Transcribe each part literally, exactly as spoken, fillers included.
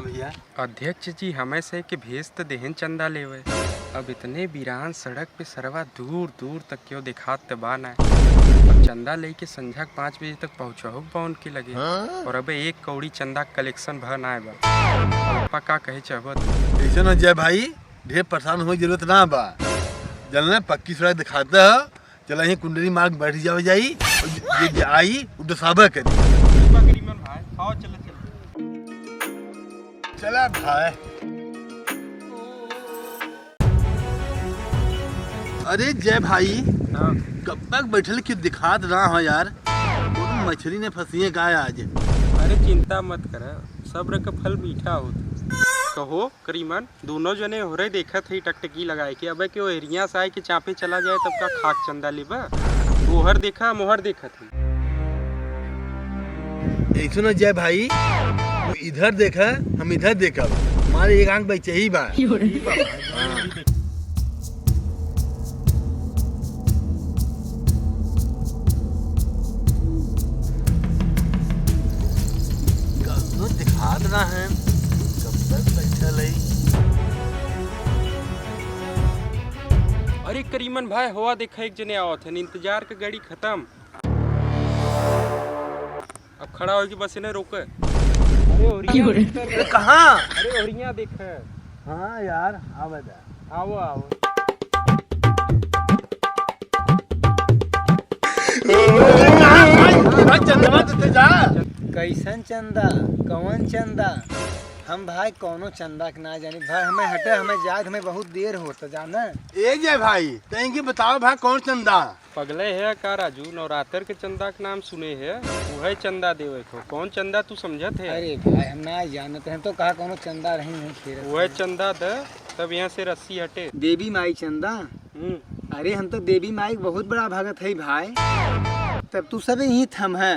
भैया। अध्यक्ष जी, हमें से के भेज त देहन चंदा लेवे। अब इतने वीरान सड़क पे सरवा दूर दूर तक केहू देखात त बा ना। अब चंदा लेके संझा के पाँच बजे तक पहुँचहु बा उनके लगे। हाँ? और अबे एक कौड़ी चंदा कलेक्शन भ ना बा। अब अपा का कहे चाहबा तू? ऐसे ना जय भाई, ढेर परेशान होए जरूरत ना बा। जलने पक्की सड़क दिखाते हो, चला यहीं कुंडली मार्ग बैठ जाओ जाई, और जे, जे, जे आई, उ डसाबे करी। ठीक बा करीमन भाई, आओ चले, चले। चला भाई। अरे जय भाई, हाँ। कब तक बैठल कि दिखात ना हो यार, कोनो मछली ने फंसिए का आज? अरे चिंता मत कर, सब्र का फल मीठा होत। कहो करीमन, दोनों जने ओहरे देखत हई टकटकी लगाए के। अबे केहू एरिया से आए के चापे चला जाए तब का खाक चंदा लेबा? ओहर देखा, मोहर देखत हई। ऐसो न जय भाई, तू इधर देखा, हम इधर देखब। हमारे एक आंख बचे ही बा। कौनो दिखात ना है, कब तक बैठल है? अरे करीमन भाई, होवा देखा, एक जने आवत हन, इंतजार के घड़ी खत्म। अब खड़ा होके बस इन्हें रोके। अरे ओरिया देख। अरे कहाँ? अरे ओरिया देख। हाँ यार, आवे दा। आओ, आओ। भाई, चंदवा देते जा। कैसन चंदा? कौन चंदा? हम भाई कौनो चंदा के ना जानी भाई, हमें हटे, हमें जाए, हमें बहुत देर होता जाना। ए जे भाई, तैंकी बताओ भाई कौन चंदा? पगले है का राजू, नवरात्र के चंदा के नाम सुने है, उहे चंदा देवे को। कौन चंदा तू समझत है? अरे भाई, हम ना जानत हैं, तो कहा कौनो चंदा रही नहीं खेरत उहे है। चंदा दे, तब यहाँ से रस्सी हटे। देवी माई चंदा? हम्म। अरे, हम तो देवी माई के बहुत बड़ा भगत है भाई। तब तू सब यहीं थम है,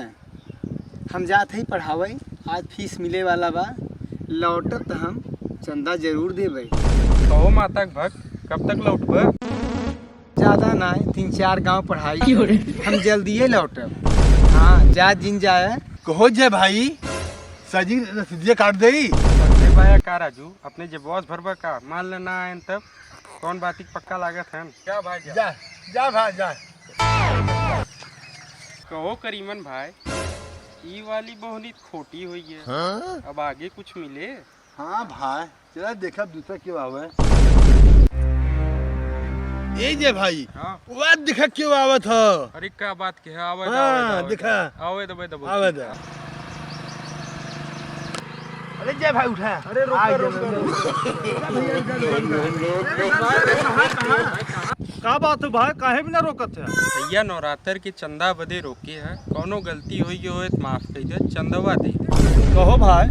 हम जात है पढ़ावे, आज फीस मिले वाला बा, लौटत त हम चंदा जरूर देबे। कहो माता के भक्त, कब तक लौटबे? ज्यादा ना, तीन चार गांव पढ़ाई। क्यों रे? हम जल्दिए लौटब। हाँ, जा जिन जाए। कहो जय भाई, सजी रसीदिया काट देई। पढ़ले बाया का राजू, अपने जे बॉस भरबा का, मान ले ना आयन तब कौन बाती के पक्का लागत हन। जा भाई जा। जा, जा भाई जा। कहो करीमन भाई, ई वाली बोहनी खोटी हुई है। हाँ? अब आगे कुछ मिले? हाँ भाई, चला देखा दूसरा क्यों आवे। ए जे भाई, हाँ। वह देखा क्यों आवत ह? अरे का बात के है, आवे दा, हाँ, आवे दा, आवे दा। देखा। आवे दा, आवे दा। आवे दा। अरे जय भाई उठा। अरे रुक, आ रुक, गया, रुक, रुक। रुक। अरे भैया, इधर रुक। अरे भाई, कहाँ, कहाँ? का बात है भाई, काहे बिना रोकत है? भैया नवरात्र के चंदा बदे रोके है, कौनो गलती होई गई होए त माफ कर दे, चंदवा दे दे। कहो भाई,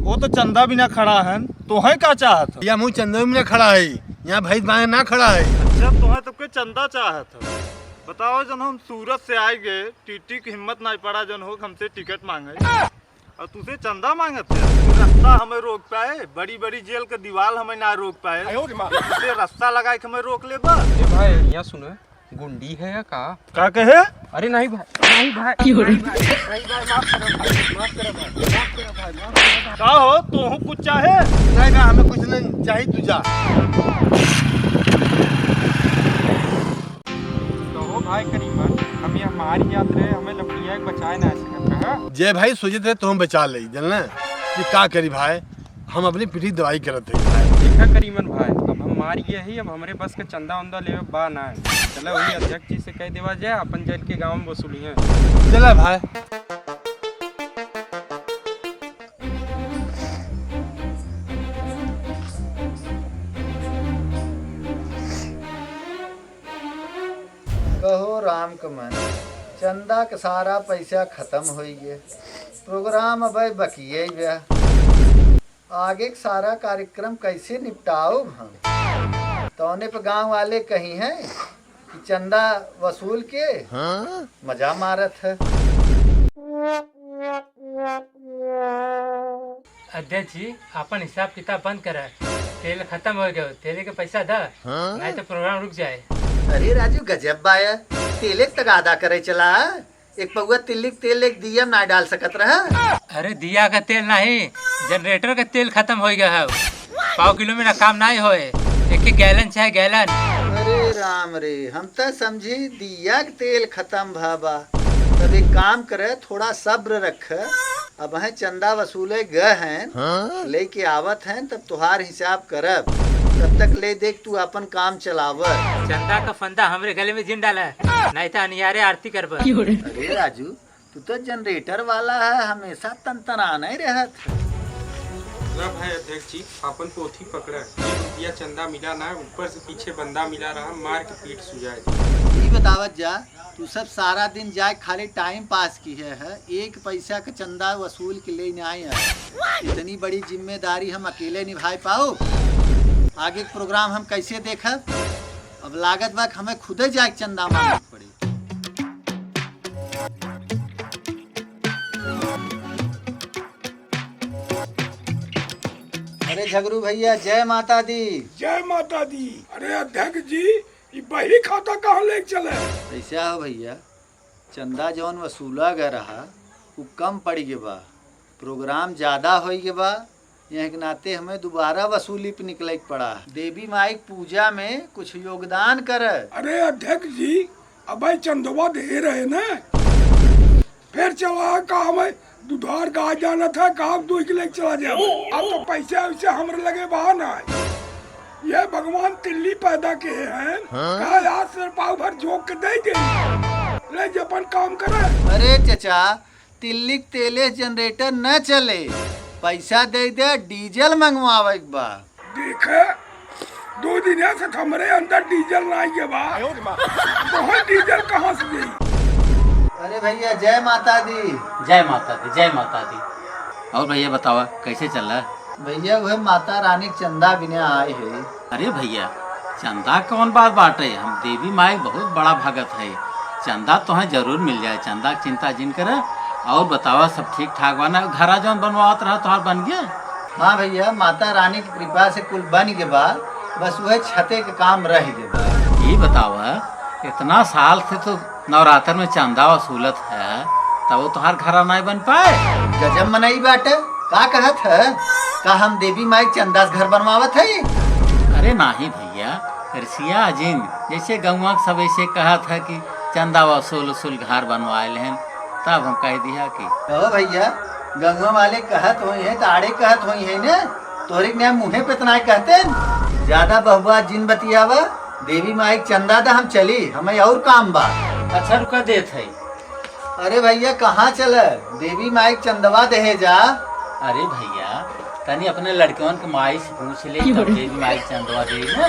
वो तो चंदा बिना खड़ा है, तोहे का चाहत हो? या मुँह चंदवा बिना खड़ा है, यहाँ भैंस बांधे ना खड़ा है। अच्छा, तोहे तब के चंदा चाहत हो? बताओ, जन हम सूरत से आए गए, टीटी की हिम्मत नहीं पड़ा जन हो हमसे टिकट मांगे। और तुसे चंदा मांगत है? तू रास्ता हमें रोक पाए, बड़ी बड़ी जेल के दीवाल हमें ना रोक पाए। आयो रे माँ। तुसे रास्ता लगाए के हमें रोक लेबा? ए भाई, यहाँ सुनो, गुंडी है या का? का कहे? अरे नहीं भाई, नहीं भाई, क्यों रे? नहीं भाई, नहीं भाई, माफ करो भाई, माफ करो भाई, माफ करो भाई, माफ करो भाई। का हो, तोहू कुछ चाहे? नहीं भाई, हमें कुछ नहीं चाहिए, तू जा। कहो भाई करीमन, हम यहाँ मारी जात रहे, हमें लपटिया के बचाए ना सकत रहा। जय भाई सोचत रहे तो हम बचा ले, जानले कि का करी भाई, हम अपनी पीठी दवाई करत है। देखा करीमन भाई, अब हम मारी गए ही, अब हमरे बस के चंदा उंदा लेवे बा ना। चला वही अध्यक्ष जी से कह देवा जाए, अपन जन के गाँव में वसूलिए। चला भाई। कहो राम कमल, चंदा के सारा पैसा खत्म होई गए, प्रोग्राम अबे बकिए बा। आगे के सारा कार्यक्रम कैसे निपटाउब हम? तौने पे गांव वाले कही हैं कि चंदा वसूल के हाँ? मजा मारत है। अध्यक्ष जी, आपन हिसाब किताब बंद करा। तेल खत्म हो गयो, तेले के पैसा दा, हाँ? नहीं तो प्रोग्राम रुक जाए। अरे राजू, गजब बाया, तेले के तगादा करे चला। एक पौवा तिल्ली के तेल एक दिया में ना डाल सकत रहा? अरे, दिया का तेल नहीं, जनरेटर का तेल खत्म होइ गया है। पाव किलो में ना काम नहीं होए, एक एक गैलन चाहे गैलन। अरे राम रे, हम त समझी दिया के तेल खत्म भा बा। तब एक काम करे, थोड़ा सब्र रख। अबहें चंदा वसूले गए हैं, हाँ? लेके आवत हैं, तब तोहार हिसाब करब। तब तक ले देख, तू अपन काम चलाव। चंदा का फंदा हमरे गले में जिन डाला, नहीं तो अनियारे आरती करब। अरे राजू, तू तो जनरेटर वाला है, हमेशा तनतनाने रहत है। ला भाई अध्यक्ष जी, आपन पोथी पकड़ा, एक रुपया चंदा मिला ना, ऊपर से पीछे बंदा मिला रहा, मार के पीठ सुजाए दे। ई बतावत जा, तू सब सारा दिन जाए खाली टाइम पास किहे है, एक पैसा का चंदा वसूल के ले ना आए है। इतनी बड़ी जिम्मेदारी हम अकेले निभाए पाओ? आगे के प्रोग्राम हम कैसे देखब? अब लागत बा कि हमें खुदे जाए के चंदा मांगे के पड़ी। अरे झगरू भैया, जय माता दी। जय माता दी। अरे अध्यक्ष जी, ई बही खाता कहाँ लेके चले? ऐसा हो भैया, चंदा जौन वसूला गए रहा, उ कम पड़ गए बा, प्रोग्राम ज्यादा होइ गए बा, यह के नाते हमें दोबारा वसूली पे निकले के पड़ा। देवी माई के पूजा में कुछ योगदान कर। अरे अध्यक्ष जी, अबे चंदवा दे रहे ना, फिर चला का हमें दुधार गाय जानत है, का दूध के लेके चला जाए। अब तो पैसे वैसे हमरे लगे बा ना। ये भगवान तिल्ली पैदा किहे हैं, हाँ? का आज सिर पाव भर झोंक के दे दे, ले जे अपन काम करे। अरे चचा, तिल्ली के तेले जनरेटर न चले, पैसा दे दे, डीजल मंगवावे के बा। देखे, दो दिन से हमरे अंदर डीजल नाई के बा। तो है डीजल कहाँ से दी? अरे भैया, जय माता दी। जय माता दी, जय माता दी। और भैया बतावा, कैसे चल रहा है? भैया, वह माता रानी के चंदा बिने आए है। अरे भैया, चंदा कौन बात बाटे? हम देवी माई बहुत बड़ा भगत है, चंदा तोहे जरूर मिल जाए, चंदा के चिंता जिन करे। और बतावा, सब ठीक ठाक बा ना? घरा जौन बनवावत रहा, तोहार बन गया? हाँ भैया, माता रानी की कृपा से कुल बन गए बा, बस वह छते के काम रह गए बा। ये बतावा, इतना साल से तो नवरात्र में चंदा वसूलत है, तब वो तोहार घरा नहीं बन पाए? गजब मनई बाटे, का कहत है? का हम देवी माई के चंदा से घर बनवावत है? अरे नाही भैया, रिसिया जिन, जैसे गौवा के सब ऐसे कहत है कि चंदा वसूल वसूल घर बनवाए लेहन, तब हम कह दिया कि कहो भैया, गौवा वाले कहत होई हैं, तो आड़े कहत होई हैं ना, तोहरे के नाम मुँहे पे तो ना कहते। ज्यादा बहुबात जिन बतियावा, देवी माई के चंदा दा, हम चली, हमें और काम बा। अच्छा, रुका देत है। अरे भैया, कहाँ चल? देवी माई के चंदवा देहे जा। अरे भैया, तनी अपने लड़कवन के माई से पूछ ले, तब देवी माई के चंदवा दे ना।